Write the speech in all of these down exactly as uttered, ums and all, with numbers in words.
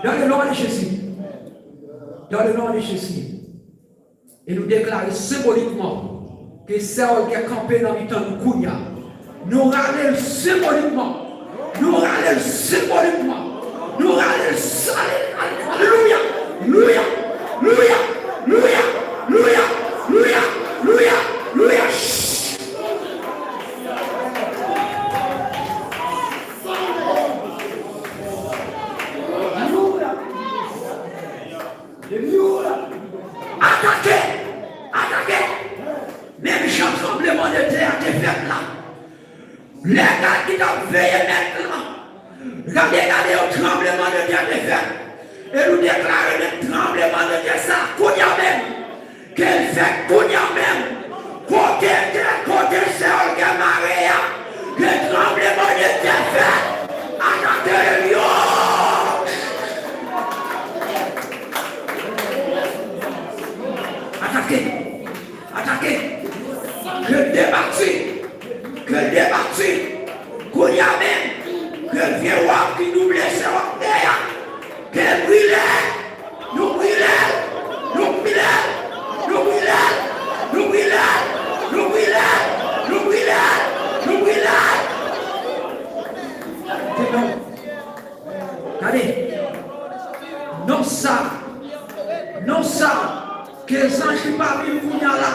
Dans le nom de Jésus. Dans le nom de Jésus. E nou deklare senbolikman ke sè Olga kanpe nan mitan nou kounye a. Nou rale l senbolikman. Nou rale l senbolikman. Nou rale l sa. Alelouya. Louya. Louya. Atake! Atake! Menm jan tranblemanntè a te fèt la, lè gad ki t ap veye nèt lan, gade, gade yon tranblemanntè te fèt. E nou deklare menm tranblemanntè sa a kounye a menm. Ke l fèt kounye a menm. Kote te, kote sè Olga mare a. Ke tranblemanntè fèt. Atake yo. Atake. Atake. Ke l debati. Ke l debati. Kounye a menm. Ke vye wòb ki double sè Olga a. Ke l brile. Nou brile l! Nou brile l! Nou brile l! Gade! Non sa, non sa, ke zanj li pa viv kounye a la,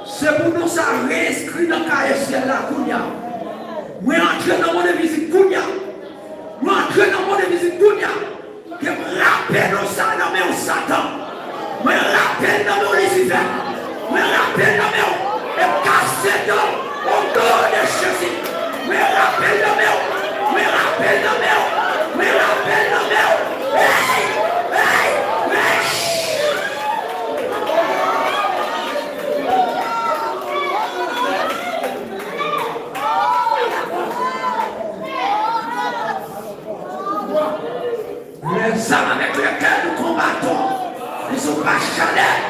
se pou non sa a reyenskri nan kaye syèl la kounye a. Mwen antre nan mond envizib kounye a. Mwen antre nan mond envizib kounye a. Ke m rape non sa a nan men w, Satan. Mwen rape l nan men w, Lisifè. Mwen rape l nan men w. E m kase do w, o non de Jezi. Mwen rape l nan men w. Mwen rape l nan men w. Mwen rape l nan men w. Hey! Hey! Hey! Les armes avec lesquelles nous combattons ne sont pas charnelles,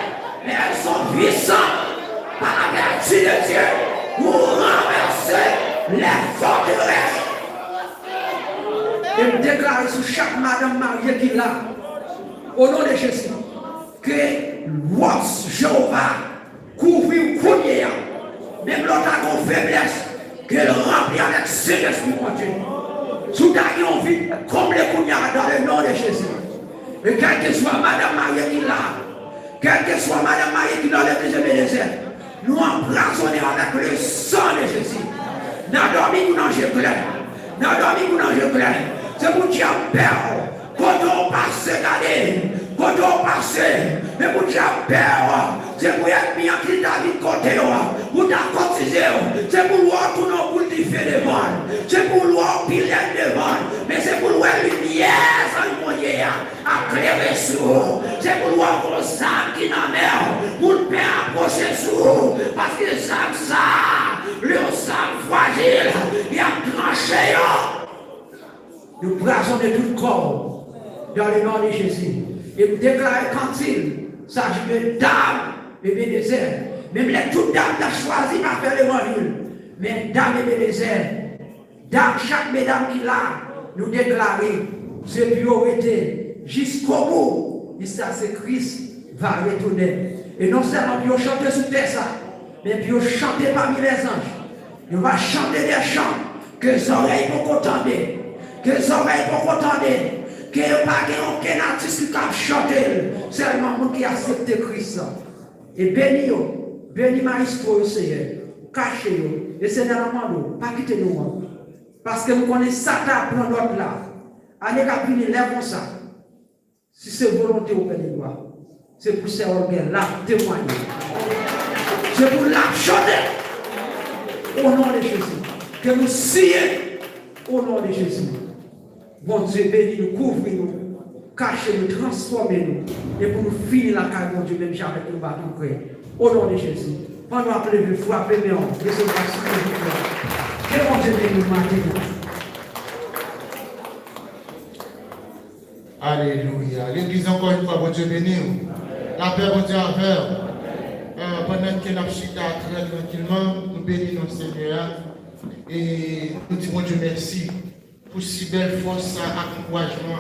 mais elles sont puissantes par la vertu de Dieu pour renverser les forteresses. E m deklare sou chak madanm marye ki la, o non de Jezi, ke lwa Jewova kouvri w kounye a. Menm lè w ta gen yon feblès, ke l ranpli avèk Sentespri Bondye. Si w ta gen yon vid, konble kounye a dans le nom de Jésus. E kèlkeswa madanm marye ki la, kèlkeswa madanm marye ki la, legliz Ebenezè, nou anpwazonnen avèk le sang de Jésus. N a dòmi pou nan je klè. N a dòmi pou nan je klè. Se pou dyab pè w. Kote w pase, gade. Kote w pase, men pou dyab pè w. Se pou ènmi an ki ta vin kote w, pou ta kotize w. Se pou l wè w tounen yon boul dife devan l. Se pou l wè w pilèn devan l. Men se pou l wè limyè zanj Bondye a ap klere sou ou. Se pou l wè w gon zam ki nan men w, pou l pè apwoche sou ou. Paske zam sa a, li yon zam frajil, li ap tranche yo. Nou pwazonnen tout kò w dans le nom de Jésus. E m deklare kantil, s'agit de dam Ebenezè. Menm lè tout dam ta chwazi pa fè levanjil, men dam Ebenezè, dam, chak medam ki la, nou deklare, se pou yo rete jiskobou, jiskaske Kris va retounen. E non sèlman pou yo chante sou tè sa, men pou yo chante pami lèzanj. Yo va chante de chan ke zòrèy poko tande, ke zòrèy poko tande, ke yo pa gen okenn atis ki kab chante l, sèlman moun ki aksepte Kris la. E beni yo, beni mayestwo yo, Seyè, kache yo. E Senyè, n ap mande w, pa kite nou an. Paske m konnen sa ta pran nòt la. Ane k ap vini, lè konsa, si se volonte w, Pè de glwa, se pou sè Olga la temwaye. Se pou l ap chante. O non de Jezi. Ke nou siyen. O non de Jezi. Bondye beni nou, kouvri nou, kache nou, transfòme nou. E pou nou fini lakay Bondye menm jan avèk yon baton krèy. O non de Jezi. Pandan w ap leve, frape men w, resevwa Sentespri a. Ke Bondye beni w maten an. Alelouya. Legliz, ankò yon fwa, Bondye beni w. Lapè Bondye avè w. Euh, pandan ke n ap chita trè trankilman, nou beni non Senyè a. E nou di Bondye mèsi pou si bèl fòs sa ak ankourajman